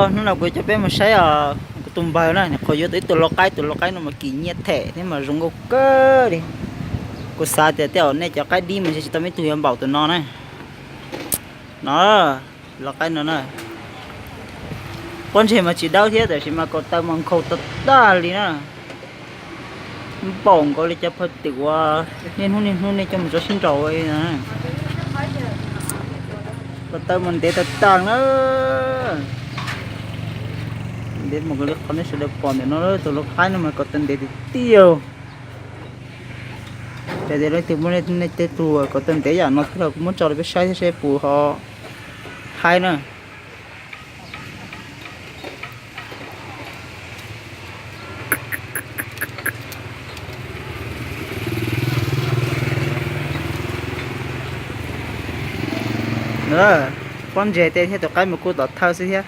Hnub no kuv coj peb mus saib os, kuv tus npawg na, nws qhuas yuav tau ib tug lau qaib, tus lau qaib no mas kim nyiaj them thiab mas zoo nkauj kawg li. Kuv xav tias tej zaum nej cov qaib dib mas ntshe tsis tau ib tug yuav npaum tus no na. No, lau qaib no na, pob ntseg mas tsis dawb thiab tab sis mas kaus taw mas nkhaus tag tag li na. Npaum nkaus li cov phaj twm uas niaj hnub niaj hnub nej coj mus tso sib nraus na. Kaus taw mas ntev tag tag na. Ntev mus nkaus li qhov nej sawv daws pom ntawm no, tus lau qaib no mas kaus taw ntev tiag tiag. Ces tias leej twg muaj nej tej tug kaus taw ntev yam no thiab los kuv muab tso rau peb saib thiab seb puas ho haib na. Pob ntseg tej thiab tus qaib mas kuj tom thawj xwb thiab.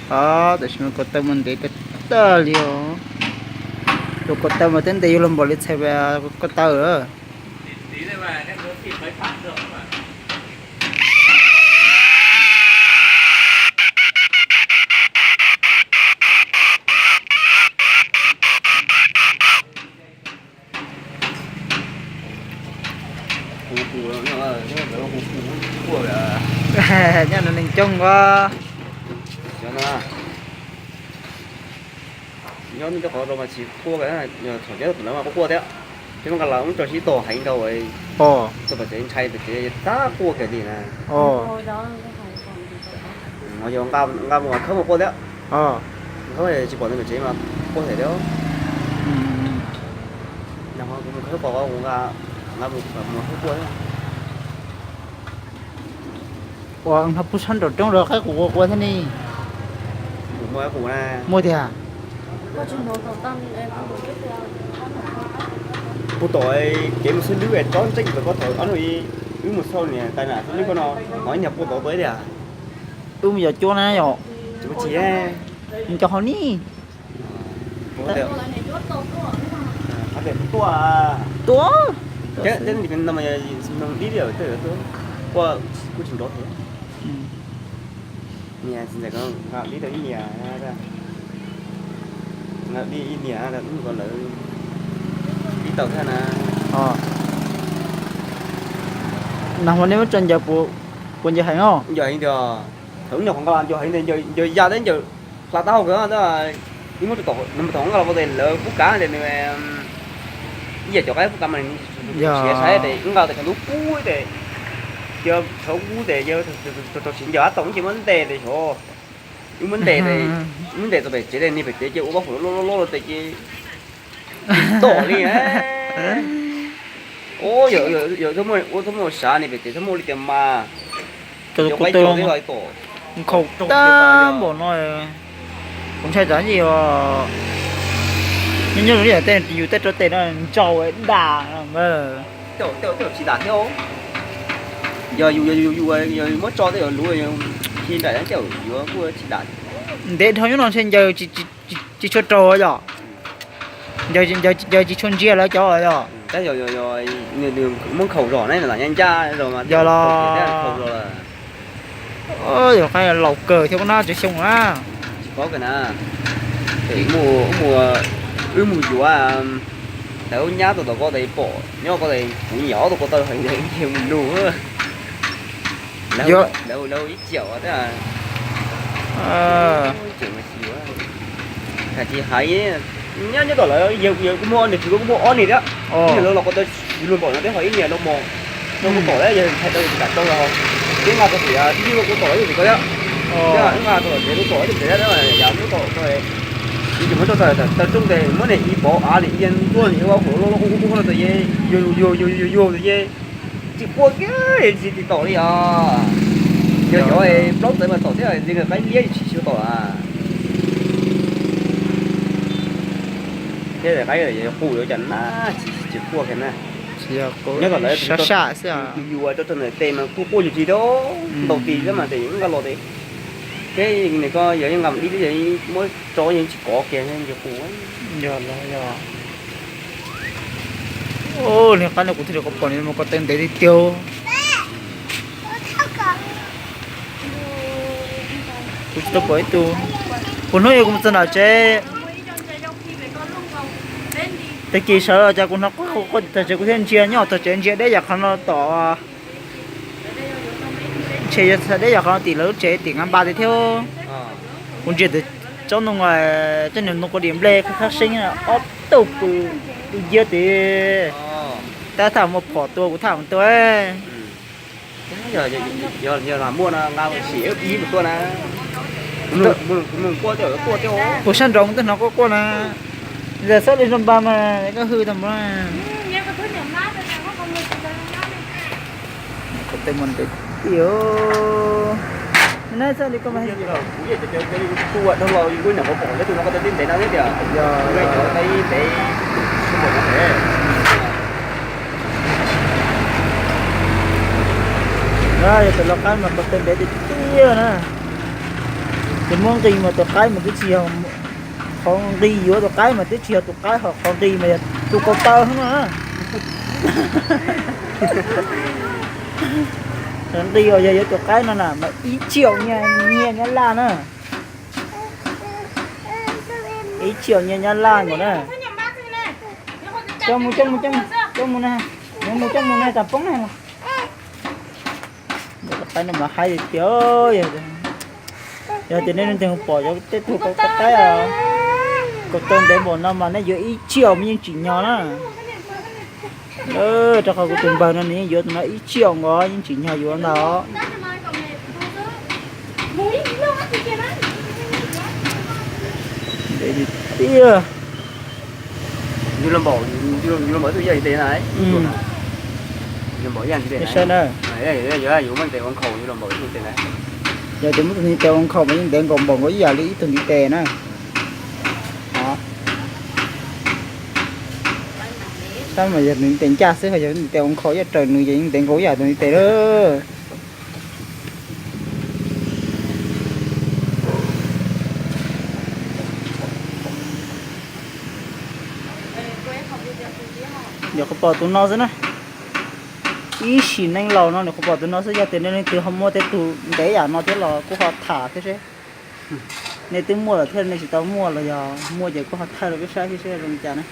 Os, tab sis mas kaus taw mas ntev tag tag li os. Tus kaus taw mas twb ntev yuav luag npaum li txhais ko taw lawm. Nyob no neeg coob nkaus. Nyob nej cov qhov rau mas tsis quaj, thaum nyob tus lawv mas quaj quaj thiab. Ces muab nqa los muab tso sib tog heev rau tus pam tsev ntshai pam tsev tab quaj kiag li na. Yog nqa mus khawb mus quaj thiab. Khawb tsis pom tus pam tsev mas quaj thiab. Kuv mus khawb pom kuv nqa mus khawb quaj thiab. Ua no pub sab nraum roob rau qaib qus ua qua thiab ne. Muaj tiag. Kuv tom kev mus xwb lub tsob ntseej ntawm koj thaum ob hnub wb mus xauj niam tais nam xwb lub koj no, ho ib nyuag puag tod tuaj ib tiag. Wb mus yos cuab na yom. Tsis muaj tsis. Nco hauv ni. Tuaj. Dib li kuj tsis nrov thiab. Nias txiv ntxawm ko nqa dib tau ib niam, nqa dib ib niam ko lawv dib tau thiab na. Nag hmo nej muab tso ncaws puas ncaws heev os? Ncaws heev tiag. Thaum wb nyuam qhuav nqa los ncaws heev tiag, ncaws ya thiab ncaws hla taub hau kawg. Wb muab tso tom, nws mus tom nqa los ua tes lawv pub kav tes nws ib yam cov qaib pub kav mas nws siav saib tes wb nqa tes thaum ntub pub tes, cia thaum pub tes cia rau siav ncaws ab tom ces muab ntes tes xyov. Wb muab ntes, muab ntes txog pem tsev tes niag pem tsev cia ua pob fam loj loj loj tes ces tom li. Ua txhob muaj sav niag pem tsev txhob muaj li tias mas. Cov kuv tau nkhaus tag npaum no, kuv ntshai tsam yog nyob nyob li yam tej yus tej rau tes no ntsau dam. Tsis dam thiab. Yog yus, yog yus, yog yus muab tso tej yus luv khi nraim na tej yuav kuj tsis dam. Ntev dhau nyob no ntshe ncaws tsis tshua raug yom. Ncaws tsis tshua ntsia lawv cov yom. Muab nkhaus zog ne, lam ncaj zog mas yog los. Yog qab laus kawg thiab, koj nab tsis xyoo na. Tsis paub kawg na. Ces muaj, wb mus yuav tawv nyab tau tom ko tes pom nyob ko tes kuv nyiam ob tug ko taw heev tes mus nug. Lawv ib ciam thiab. Hais tias hais nyob nyob tom lawv, yawg kuj muaj ob niag, txiv kuj muaj ob niag thiab. Ib niag lawv los ko taw luag npaum no thiab, ho ib niag lawv mos rau kuv tom thiab, yawg ntshai rau yawg tsis kam rau los. Peb nqa tau xim tib tib kuj tom ib tug ko thiab. Peb nqa tau tsev kuj tom ib tug tsev thiab, yam muab tom ko, yus muab rau taw rooj tes muab niam ib pov av niam ib ntuaj niam ua qhuav loj loj quj quj quj no tes ye, yuag yuag yuag yuag yuag tes ye. Tsis quaj kiag tsis tim tom li os. Yog cov plaub txawv mas tom thiab, ntshe qaib liab tsis tshua tom a. Thiab qaib qus yuav cas na, tsis quaj kiag na. Nyob tom lawv sab sab xwb, yus yus ua rau rau ntawm tes mas kuj quaj yus tsis thiab, ntaus tis thiab mas tes nqa los tes. Thiab nws ko yog yeej nqa mus dib thiab yog muab tso yeej tsis kov kiag ntshe qus. Yog los yog. Niag qaib no kuv thiaj li pom nws mus ko taw ntev tiag tiag. Kuv tsis tau pom ib tug. Kuv hnub ib kuv mus txog nram tsev, tag kis sawv los cas kuv hnov quaj quaj quaj tim tog tsev, kuv thiaj ntsia nyob tog tsev ntsia deb yam qhov no tom, ntshe yog deb yam qhov no tim lawv lub tsev tim nqa npa tiag thiab. Kuv ntsia tus tsob ntoo, tsob niag ntoo quav dim nplej khab seeb ob tug pw, pw nciab tid. Tab thaj muaj phom tua kuv thaj mus tua. Yog muaj no nqa sim ib mus tua na. Kuv mloog quaj tej quaj tej. Kuv sab nraud kuv twb hnov quaj quaj na. Yog xab li zoo npa mas koj hwj tau mus. Kuv tej mus ntev tiag. Nab xab li koj mas tua dhau los yus kuj nyuam qhuav pom lawv tus no ko taw tib ntev no thiab tias yog cov taw ib ntev sub npaum no. Yog tus lau qaib mas ko taw ntev tiag tiag na. Tus muab nqi mas tus qaib mas twb tsis yog, qhov nqi yuav tus qaib mas twb tsis yog tus qaib, ho qhov nqi mas yog tus ko taw xwb na. Qhov nqi uas yog yuav tus qaib no na mas ib txhiab nyiaj Nyab Laj na. Ib txhiab nyiaj Nyab Laj nkaus na. Coj mus, coj mus, coj mus, coj mus na. Nws mus coj mus na, tas poob na. Tus qaib no mas haib tiag tiag. Yog tias nej leej twg pom cov tej tug qaib ko taw ntev npaum no mas nej yuav ib txhiab mas yeej tsim nyog na. Rau qhov kuv tus npawg no nws yeej yuav tus no ib txhiab nkaus yeej tsim nyog yuav ntag. Ntev tiag tiag. Yus los npaum, yus los npaum ib tug yaj ntev na. Yus los npaum yaj ntev na. Yus muab ntev ua nkhaus, yus los npaum ib tug ntev na. Yog tias muab tus ntev ua nkhaus mas yeej ntev nkaus npaum nkaus ib yam li ib tug ntiv tes na. Tab mas yog nws ntev ncaj xwb, ho yog nws ntev ua nkhaus ib yam raws nws ces yeej ntev nkaus ib yam tus ntiv tes lawm. Nyuam qhuav pom tus no xwb na. Ib sim neej laus no nyuam qhuav pom tus no xwb, yog tias nej leej twg ho muaj tej tug ntev yam no thiab los kuj ho tham thiab seb nej twb muaj lawm thiab nej tsis tau muaj los yog muaj ces kuj ho thaij rau peb saib thiab seb zoo li cas na.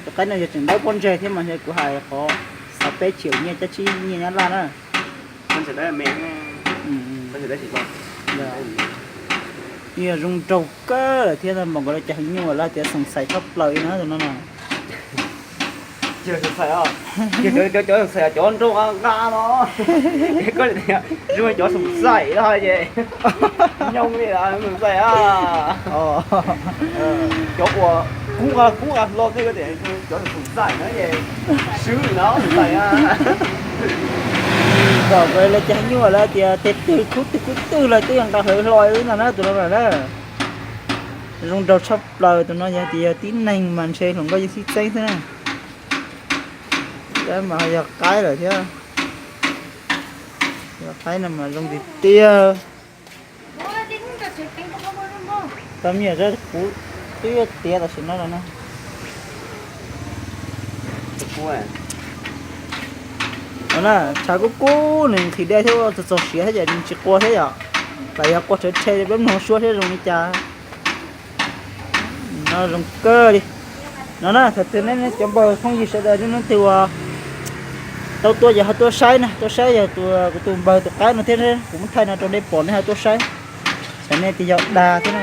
Tus qaib no yog tseem dawb pob ntseg thiab mas yog kuv hais qhov xav peb txhiab nyiaj cab tsib nyiaj Nyab Laj na. Yog zoo nraug kawg lawm thiab, npaum nkaus li cov heev nyuj lawv tias xoom xais tshaj plaws li na tus no na. Cov xoom xais, cov nraug nqa nqa no, koj zoo cov xoom xais no ces nyob li xoom xais. Cov uas kub nqa kub nqa hlo tej ko tias cov xoom xais no es swb no xoom xais. Npaum nkaus li cov heev nyuj lawv tias tes twg khub twg khub twg lawv twb yuav nqa hlawv hlo li no na tus no na. Zoo nraug tshaj plaws tus no, yog tias yog tib neeg mas ntshe hluas nkauj yawg xib txeeb xwb na. Tab mas ho yog qaib lawm thiab. Yog qaib no mas zoo tiag tiag. Tau me nyuam zaj kuv twb yuav tiav tam sim no los na. Tshav kub kub nws nqhis dej thiab txog txog siav thiab ces nws tsis qua thiab yom. Lam yog qua rhawv rhe peb mloog suab thiab zoo li cas. No zoo kawg li. No na, thaum twg nej cov npawg phooj ywg sawv daws nej leej twg uas tau tua ces ho tuaj saib na, tuaj saib yog kuv tus npawg tus qaib no thiab kuv muab thaij no rau nej pom nej ho tuaj saib. Xyov nej tias yog dag thiab no.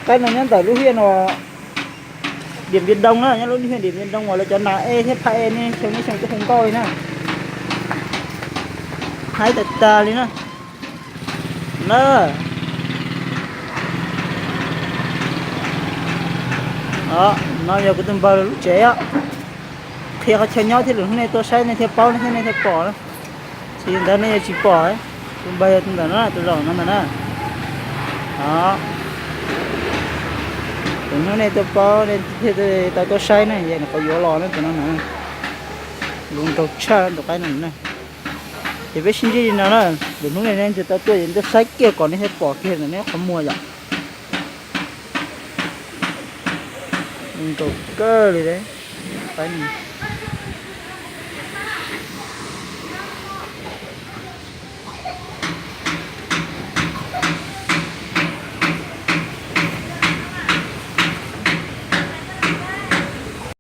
Qaib no nyob ntawm lub hiaj no, Diam Npiam Doo na, nyob lub hiaj Diam Npiam Doo uas lawv cov nas ej thiab phaj ej nej xyoo nej xyoo twb hu nkauj li na. Haib tag tag li na. Na, no yog kuv tus npawg lub tsev os. Qhia qhov chaw nyob thiab lwm hnub nej tuaj saib nej thiaj paub thiab nej thiaj pom na. Tsis li ntawd nej yuav tsis pom. Tus npawg yog tus ntawm no, tus zaum no ntawm na. Lwm hnub nej tuaj paub nej thiaj tau tuaj saib na, yog nws qhov yuav los na tus no na. Zoo nraug tshaj tus qaib no na. Ces peb sib ntsib li no na, lwm hnub nej leej twg tau tuaj ces tuaj saib kiag kom nej thiaj pom kiag ntawm neb qhov muag yom. Zoo nraug kawg li.